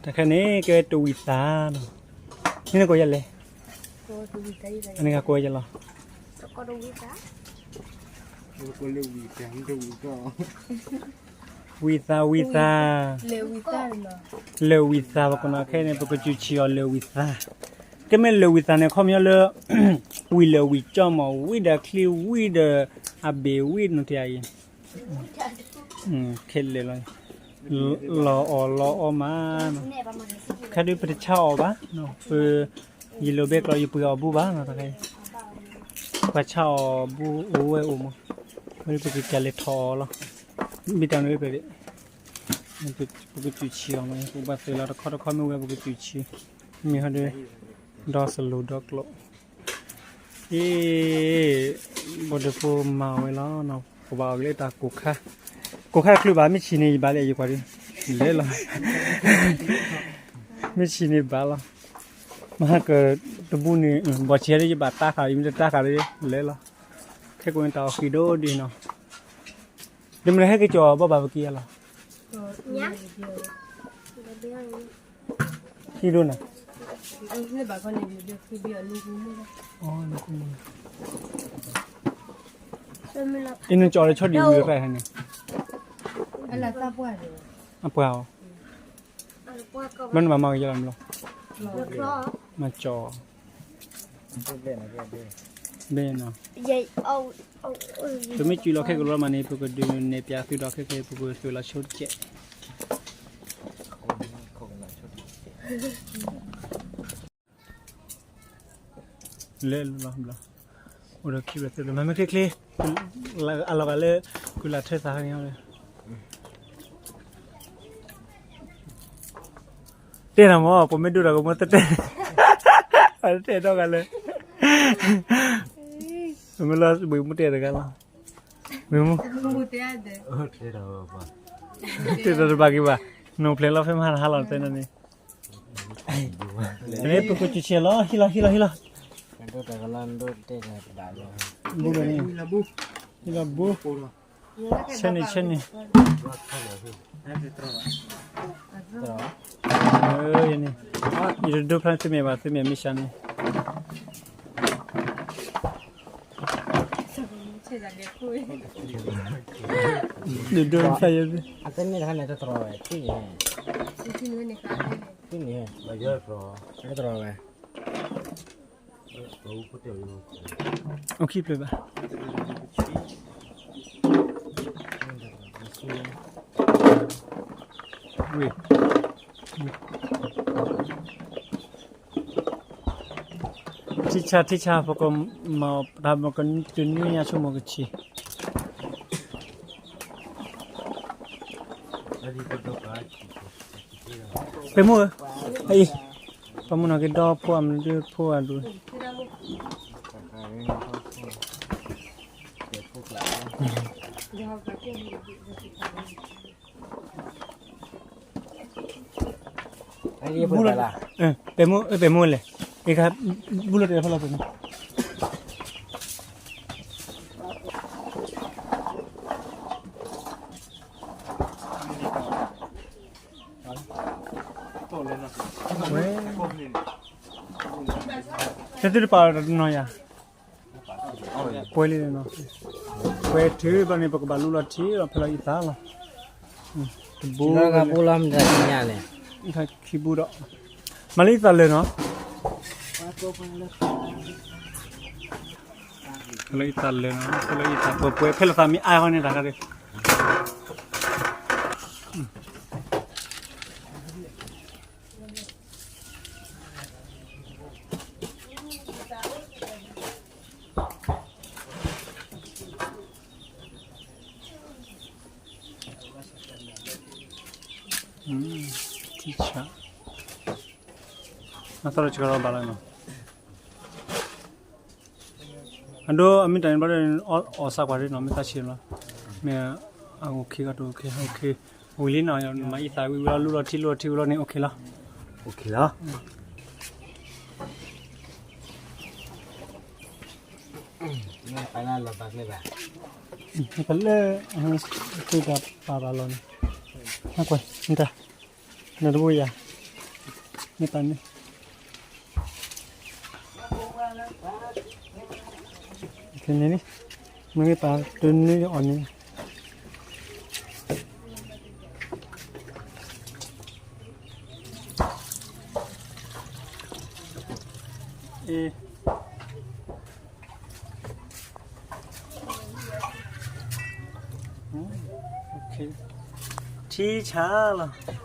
တၢ်ခဲန့ၣ် ကဲတဝံၤသးနီၤ, မ့ၢ်နကိးယၤလဲၣ်, အန့ၣ်ကကိးယၤလီၤ, ဝံၤသးဝံၤသး, လၢာ်ဝံၤသး ပကနီၤခဲန့ၣ် ပကစူၤဆံးအီၤလၢာ်ဝံၤသး, ကဲမ့ၢ်လၢာ်ဝံၤသးန့ၣ် ခီပညီလၢ ဝံၤလၢာ်ဝံၤကၠီၣ်မး ဝံၤဒီးချံ ဝံၤဒီးအဘ့ၣ် ဝံၤနီၤတယၤအံၤ ခဲလၢာ်လီၤ, လီၤအီၣ်လီၤအီမးနီၤ, ခဲဒုးပတဆါအီၣ်ဘၣ်, ပ ယလိာ်ဘဲကျီ ယပှ့ၤအီၣ်ဘူၣ်ဘၣ်နီၤတခါ, ပှၤဆါအီၣ်ဘူၣ်အိၣ်ဝဲအိၣ်မး, ဝဲဒုးပကကလဲၤထီၣ်အီၤလီၤ, မ့ၢ်တၢ်န့ၣ်ဝဲဖဲ ပကစူၤဆံးအီၤမး ပကဘၣ်သုးလီၤတခီတခီမ့ၢ်ဝဲပကစူၤဆံး, မ့ၢ်ဟီဒုး ဒီစလိၤဒီကျိး အ့ ဘီဒုးဖိမၤဝဲလီၤ, ပဘၣ်အီၣ်ကလဲၤတၢ်ကိၢ်ခါ, ကိၢ်ခါတချုးဘၣ် မ့ၢ်ဆံးန့ၣ် ယဘၣ်လၢယကွၢ်ဒုး, လဲၤလီၤ, မ့ၢ်ဆံးန့ၣ်ဘၣ်လီၤ, မဟါကတဘူၣ်န့ၣ် ဘီၣ်ဆံးဒုး ယဘၣ်တၢ်ဃာ် ယမ့ၢ်တတၢ်ဃာ်ဒုး လဲၤလီၤ, ခဲကိးန့ၣ်တၢ်အီၣ်ဃံးဒိၣ်ဒုးနီၤ, ဒီးမ့ၢ်ဟဲက့ၤကၠီၣ်ဘီၣ်ဘၣ်ပက့ၤယၤလီၤ ဟံၣ်ဒိၣ်နၤ, အံၤနကၠီၣ်လၢဆီဒံၣ်ဝံၤရၣ်ဟဲန့ၣ်, အပှၤအီၤ, ဘၣ်နဘၣ်မၤကယီလီၤမးလီၤ, မၤကၠီၣ် ဘဲနီၤ, ပမ့ၢ်စူၤလီၤခဲကလီၤမးန့ၣ် ပကဒုးနဲၣ်ပၠးသုဒီးခဲကဲ ပကသုးလီၤဆိတကဲး လဲၤလီၤဘျီ, အိၣ်ဒီးခံဘျီသၢဘျီ မၤမ့ၢ်ချ့ချ့, အလီၤဂာ်လၢ ကုလၢ်ထၢသးန့ၣ် တဲနၤမ့ၢ် ပမ့ၢ်ဒိၣ်ဒီးကမ့ၢ်တတဲ, တဲဒီဂၤလၢ, ပမ့ၢ်လီၤဘှံးမူတဲတဂၤလီၤ, ဘှံးမူ, တဲဒီးတဘၣ်က့ၤဘၣ်, နိးဖျဲးလီၤဖဲမဟါတဟါလီၤတဲနၤန့ၣ်, န့ၣ်ပကစူၤဆံးလီၤ ဟံးလီၤ ဟံးလီၤ ဟံးလီၤ, ဘူၣ်န့ၣ်, ဟံးလီၤဘူၣ်, ဆဲန့ၣ် ဆဲန့ၣ်, ယတဒိဖျါသုမဲာ်ဘၣ် သုမဲာ်မ့ၢ်စှၤန့ၣ်, ဒိဖျါယဲ, အိၣ်ခံဖျၢၣ်ဘၣ်, ထံဆါ ထံဆါ ပကမၤတၢ်မၤကနံၣ်တနွံညါဆိကမိၣ်ကဆံး, ပမ့ၢ်ဧၢ, အံၤ, ပမ့ၢ်နီၢ်က့ၤဒီဖိအမနုၤဒုးဖိအဒိၣ်, ဘူၣ်လီၤ, ပဲမုၢ်လဲၣ်, ဘူၣ်လီၤတဲာ်ဖဲလီၤပမုၢ်, ဝဲ, တသုတပာ်လီၤတနီၤယၤ ပှဲၤလံနီၤ, ပှဲၤထုးဘျီန့ၣ် ပကဘၣ်လူလီၤထံလီၤ ဖဲလီၤအံသးလီၤ, တဘိ, ခံဘိဒီး, မၤလၢအံသးလၢာ်နီၤ, ဖဲလီၤအံသးလၢာ်နီၤ ဖဲလီၤအံသးပှဲၤပှဲၤ ဖဲလီၤသးမ့ၢ်အါဃီန့ၣ် တၢ်ခါဒုး ထံဆါ, အသီတဆှီဘၣ်လီၤနီၤ, အဒိ အမ့ၢ်တၢ်န့ၣ်ဘျီဒီး အီၣ်စၢ်ကွၢ်ဒ်နီၤ မ့ၢ်သးဆံးလီၤ, မ့ၢ်အအိၣ်ခ့ဂီၢ်တအိၣ်ခ့ အိၣ်ခ့, ဝံၤလံနီၤ မၤအံသးဝံၤဝံၤလီၤ လူလီၤထံလူလီၤထံဝံၤလီၤန့ၣ် အိၣ်ခ့လီၤ. ပလၢ သုတၢ်ပာ်ဘၣ်လီၤန့ၣ်, ကွၢ် နတၢ်, နတဘိယၤ, မ့ၢ်ပာ်န့ၣ်, န့ၣ်, မ့ၢ်ပာ်တန့ၢ်အီၤန့ၣ်, ထံဆါလီၤ.